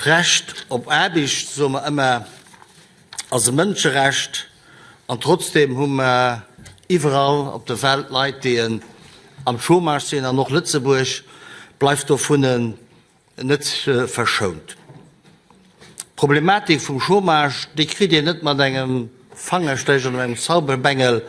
D'Recht op Aarbecht, soe mer ëmmer, ass e Mënscherecht. An trotzdeem hu mer iwwerall op der Welt Leit, déi am Chômage sinn. An och Lëtzebuerg bleift dovun net verschount. D'Problematik vum Chômage, déi kritt een net mat engem Fangerstréch oder engem Zauberbengel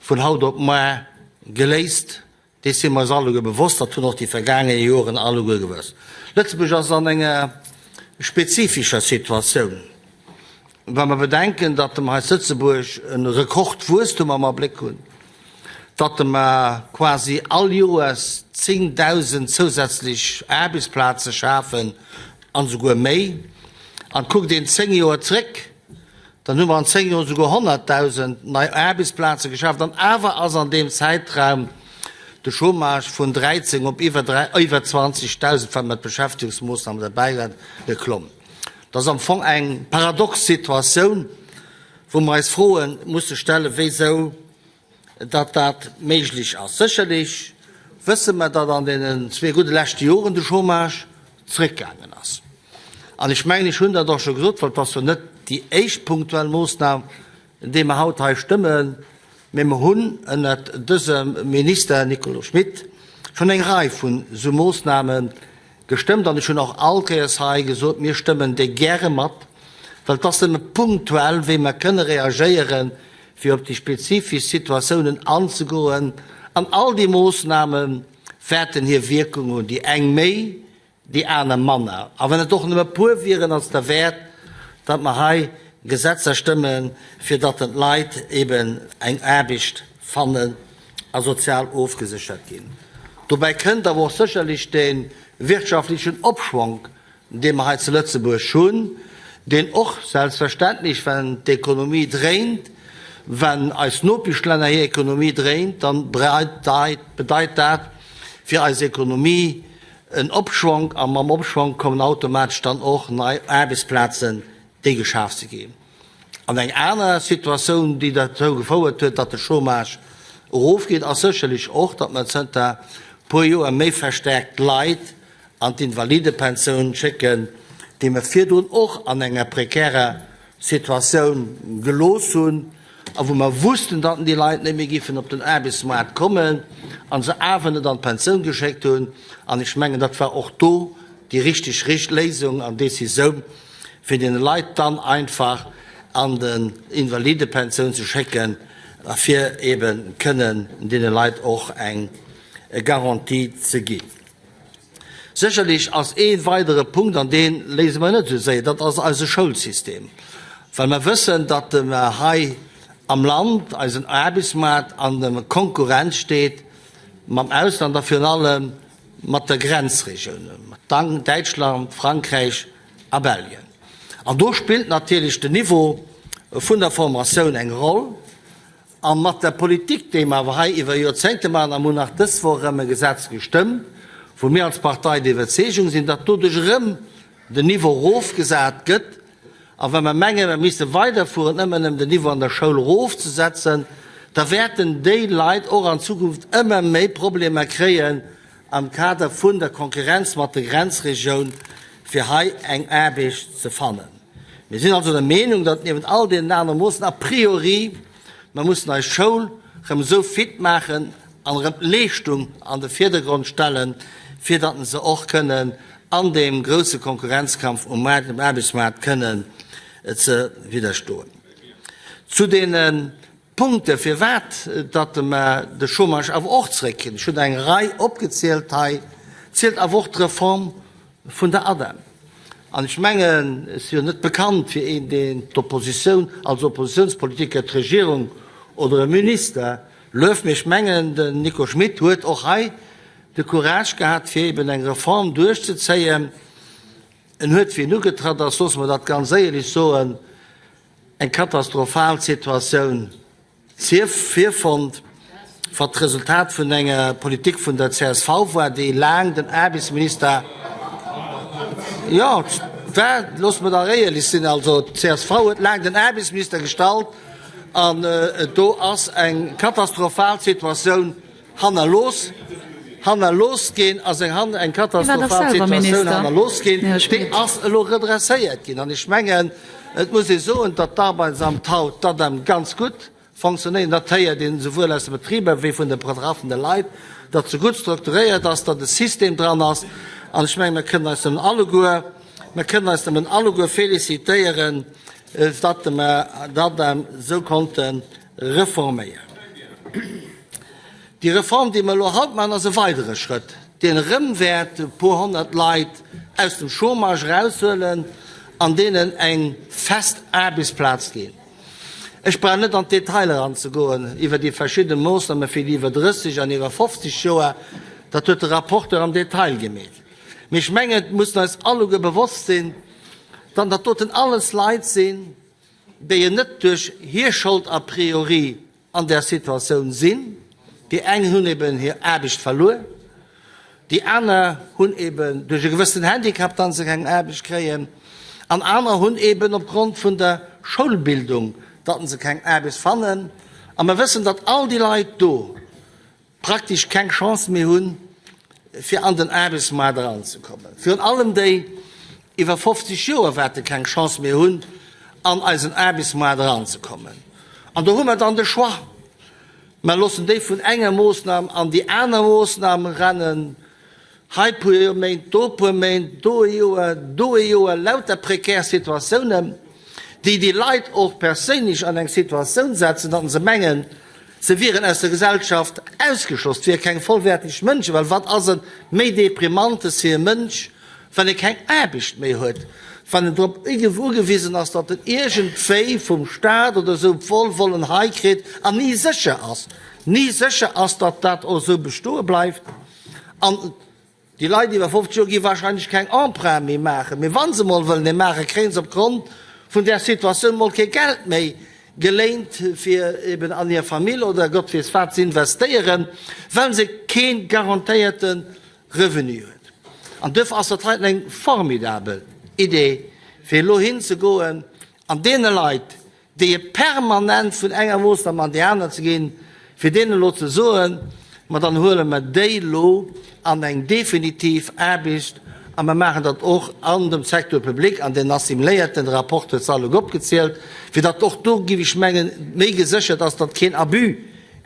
vun haut op muar geléist. Dees si mer eis alleguer bewosst, dat hunn och déi vergaange Joren alleguer gewosst. Lëtzebuerg ass an enger spezifischer Situatioun, wa mer bedenken, datt mer hei zu Lëtzebuerg e Rekordwuesstum am Abléck hunn, datt mer quasi all Joers 10.000 zousätzlech Aarbechtsplaze schafen an esouguer méi. An kuckt een 10 Joer zréck, dann hu mer an 10 Joer esouguer 100.000 nei Aarbechtsplaze geschaaft an awer ass an deem Zäitraum de Chômage vun 13 op iwwer 20.000, wa mer d'Beschäftigungsmoossnamen derbäi hunn, geklomm. Dat ass am Fong eng paradox Situatioun, wou mer eis Froe musse stellen, wéisou datt dat méiglech ass. Sécherlech wësse mer, datt an deenen zwee gudde leschte Joren de Chômage zréckgaangen ass. An ech mengen, ech hunn dat och scho gesot, well et ass jo net déi éischt punktuell Moossnam, déi mer haut hei stëmmen, mä mer hunn ënnert dësem Minister Nicolas Schmit schonn eng Rei vun esou Moossname Gestëmmt, an ech hunn och all Kéiers hei gesot, mir stëmmen déi gäre mat, well et ass nëmme punktuell, wéi mer kënne reagéieren, fir op déi spezifesch Situatiounen anzegoen. An all déi Moossname wäerten hir Wierkung hunn, déi eng méi, déi aner manner. A wann et och nëmme e puer wieren, ass et derwäert, datt mer hei Gesetzer stëmmen, fir datt den d'Leit eben eng Aarbecht fannen a sozial ofgeséchert ginn. Dobäi kënnt awer och sécherlech de wirtschaftlechen Opschwonk, dee mer hei zu Lëtzebuerg hunn, deen och selbstverständlech, wann d'Ekonomie dréint, wann eis Nopeschlänner hir Ekonomie dréint, da bedeit dat fir eis Ekonomie en Opschwonk a mam Opschwonk kommen automatesch dann och nei Aarbechtsplazen, déi geschaf si ginn. An eng aner Situatioun, déi derzou gefouert huet, datt de Chômage erofgeet, ass sécherlech och, datt mer zënter puer Joer méi verstärkt Leit an d'Invalidepensioun schécken, déi mer virdrun och an enger prekärer Situatioun gelooss hunn a wou mer wussten, datt déi Leit net méi géifen op den Aarbechtsmaart kommen a se awer net an d'Pensioun geschéckt hunn. An ech mengen, dat war och do déi richteg Léisung an Décisioun. fir deene Leit dann einfach an den Invalidepensioun ze schécken a fir ebe kënnen deene Leit och eng Garantie ze ginn. Sécherlech ass ee weidere Punkt, an dee léise mer net esou séier, dat ass eise Schoulsystem, well mer wëssen, datt mer hei am Land eisen Aarbechtsmaart an der Konkurrenz steet mam Ausland a virun allem mat de Grenzregiounen, mat Däitschland, Frankräich a Belgien. An do spillt natierlech den Niveau vun der Formatioun eng Roll. A mat der Politik, déi mer awer hei iwwer Joerzéngte maachen, a mer hunn nach dës Woch erëm e Gesetz gestëmmt, wou mir als Partei der Iwwerzeegung sinn, datt doduerch erëm den Niveau erofgesat gëtt, a wa mer mengen, mer misste weiderfueren, ëmmer nëmmen den Niveau an der Schoul erofzesetzen, da wäerten déi Leit och an Zukunft ëmmer méi Problemer kréien, am Kader vun der Konkurrenz mat der Grenzregioun, fir hei eng Aarbecht ze fannen. Mir sinn also der Meenung, datt niewent all deenen anere Moossnamen a priori mer mussen eis Schoul erëm esou fit maachen an erëm d'Leeschtung an de Virdergrond stellen, fir datt se och kënnen an deem grousse Konkurrenzkampf um Maart, um Aarbechtsmaart kënnen ze widderstoen. Zu deene Punkte firwat datt mer de Chômage awer och zréckkritt, ech hunn der eng Rei opgezielt hei, zielt awer och d'Reform vun der ADEM. An ech mengen, ech si jo net bekannt fir een, deen d'Oppositioun als Oppositiounspolitiker, d'Regierung oder e Minister lueft, mee ech mengen, den Nico Schmit huet och hei de Courage gehat, fir eben eng Reform duerchzezéien. En huet, wéi en ugetratt ass, loosse mer dat ganz éierlech soen, eng katastrophal Situatioun virfonnt, wat d'Resultat vun enger Politik vun der csv war, déi laang den Aarbechtsminister, jo, war, loosse mer dach éierlech sinn, also d'CSV huet laang den Aarbechtsminister gestallt an do ass eng katastrophal Situatioun hannerlooss. Hannerlooss ginn ass, eng eng katastrophal Situatioun hannerlooss ginn, déi ass elo redresséiert ginn. An ech mengen, et muss ee soen, datt d'Arbeitsamt haut, d'ADEM, ganz gutt fonctionnéiert. Dat héiert een esouwuel aus de Betriber wéi vun de betraffene Leit, datt se gutt strukturéiert ass, datt e System dran ass. An ech mengen, mir kënnen eis nëmmen alleguer, mir kënnen eis nëmmen alleguer félicitéieren, datt mer d'ADEM esou konnte reforméieren. Déi Reform, déi mer elo haut maachen, ass e weidere Schrëtt, deen erëm wäert e puer 100 Leit aus dem Chômage eraushuelen an deenen eng fest Aarbechtsplaz ginn. Ech brauch net an d'Detailer eranzegoen iwwer déi verschidde Moossname fir déi iwwer 30 an iwwer 50 Joer, dat huet de Rapporteur am Detail gemeet. Mee ech mengen, et mussen eis alleguer bewosst sinn, dann dat doten alles Leit sinn, déi en net duerch hir Schold a priori an där Situatioun sinn. Déi eng hunn eben hir Aarbecht verluer, déi aner hunn eben duerch e gewëssenen Handicap, datt se keng Aarbecht kréien, an aner hunn eben opgrond vun der Schoulbildung, datt se keng Aarbecht fannen. A mer wëssen, datt all déi Leit do praktesch keng Chance méi hunn, fir an den Aarbechtsmaart eranzekommen. Virun allem déi iwwer 50 Joer wäerte keng Chance méi hunn, an eisen Aarbechtsmaart eranzekommen. An do hu mer dann de Choix, Mer loossen déi vun enger Moossnam an déi aner Moossnam rennen, hei puer Méint, do puer Méint, do e Joer, do e Joer, lauter prekär Situatiounen, déi déi Leit och perséinlech an eng Situatioun setzen, datt se mengen, Se wieren aus der Gesellschaft ausgeschloss, et wiere keng vollwäerteg Mënschen, well wat ass et méi Deprimantes fir e Mënsch, wann e keng Aarbecht méi huet, wann en drop ugewisen ass, datt en iergendwéi vum Staat oder esou Wohlwollen hei kritt an ni sécher ass, ni sécher ass, datt dat och esou bestoe bleift. An Déi Leit iwwer 50 Joer gi wahrscheinlech keng Emprunt méi maachen, mee wa se mol wëllen ee maachen, kréie se opgrond vun där Situatioun mol kee Geld méi geléint, fir eben an hir Famill oder Gott weess wat ze investéieren, well se kee garantéierte Revenu huet. An duerfir ass dat heiten eng formidabel Idee, fir elo hinzegoen an deene Leit, déi e permanent vun enger Moossnam an déi aner ze ginn, fir deenen elo ze soen, ma dann huele mer déi elo an eng definitiv Aarbecht a mer maachen dat och an dem Secteur public, an deen assimiléierten, de Rapport huet se alleguer opgezielt, fir datt och do, géif ech mengen, méi geséchert ass, datt keen Abus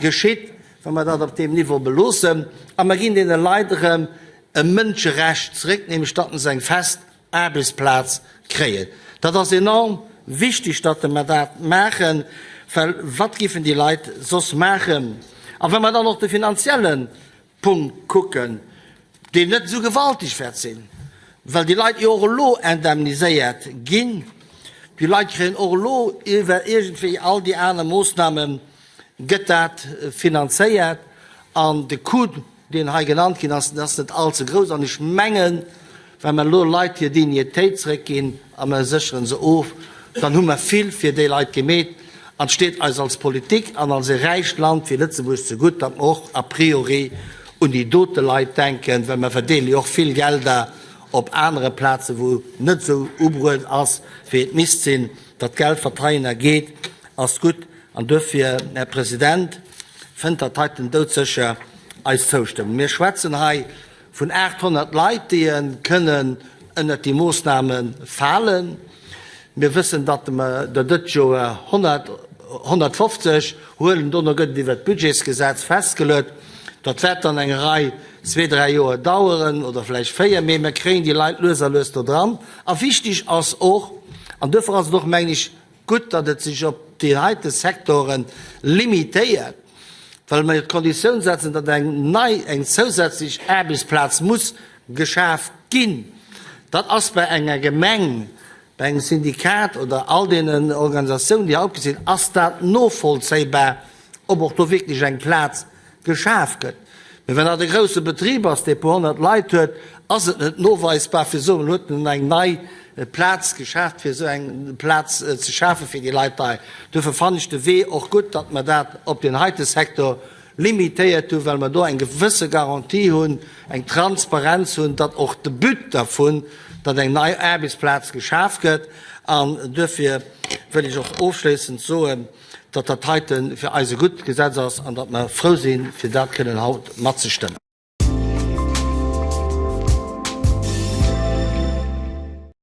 geschitt, wa mer dat op deem Niveau beloossen. A mer ginn deene Leit erëm e Mënscherecht zréck, nämlech datt se eng fest Aarbechtsplaz kréien. Dat ass enorm wichteg, datt mer dat maachen, well wat giffen déi Leit soss maachen? A wa mer dann och de finanzielle Punkt kucken, deen net esou gewaltig wäert sinn, well déi Leit jo och elo indemniséiert ginn, déi Leit kréien och elo iwwer iergendwéi all déi aner Moossname gëtt dat finanzéiert an de Coût, deen hei genannt ginn ass, ass net all ze grouss. An ech mengen, wa mer elo Leit hir Dignitéit zréckginn a mer sécheren se of, dann hu mer vill fir déi Leit gemeet. An et steet eis als Politik an als e räicht Land wéi Lëtzebuerg zegutt, datt mer och a priori un déi dote Leit denken, well mer verdeele jo och vill Gelder op anere Plazen, wou net esou ubruet ass, wéi et misst sinn. Datt d'Geld wat heihinner geet, ass gutt. An duerfir, Här President, fënnt dat heiten doudsécher eis Zoustëmmung. Mir schwätzen hei vun 800 Leit, déi kënnen ënnert déi Moossname falen. Mir wëssen, datt mer der dëtt Joer 100, 150 huelen. Dono gëtt et iwwert d'Budgetsgesetz festgeluet. Dat wäert dann eng Rei, zwee, dräi Joer daueren oder vläicht véier, mee mir kréien déi Leit lues a lues do dran. A wichtig ass och, an duerfir ass et och, mengen ech, Gutt, datt et sech op déi heite Secteure limitéiert, well mer jo d'Konditioun setzen, datt eng nei, eng zousätzlech Aarbechtsplaz muss geschaf ginn. Dat ass bei enger Gemeng, bei engem Syndikat oder all deenen Organisatiounen, déi hei opgezielt sinn, ass dat novollzéibar, ob och do wierklech eng Plaz geschaf gëtt. Mee wann dat e grousse Betrib ass, dee e puer 100 Leit huet, ass et net noweisbar fir soen, huet en eng nei Plaz geschaaft, fir esou eng Plaz ze schafe fir déi Leit hei. Duerfir fannen ech de Wee och gutt, datt mer dat op deen heite Secteur limitéiert hunn, well mer do eng gewësse Garantie hunn, eng Transparenz hunn, datt och de But dervun, datt eng nei Aarbechtsplaz geschaf gëtt. An duerfir wëll ech och ofschléissend soen, datt dat heite fir eis e gutt Gesetz ass an datt mer frou sinn, fir dat kënnen haut matzestëmmen.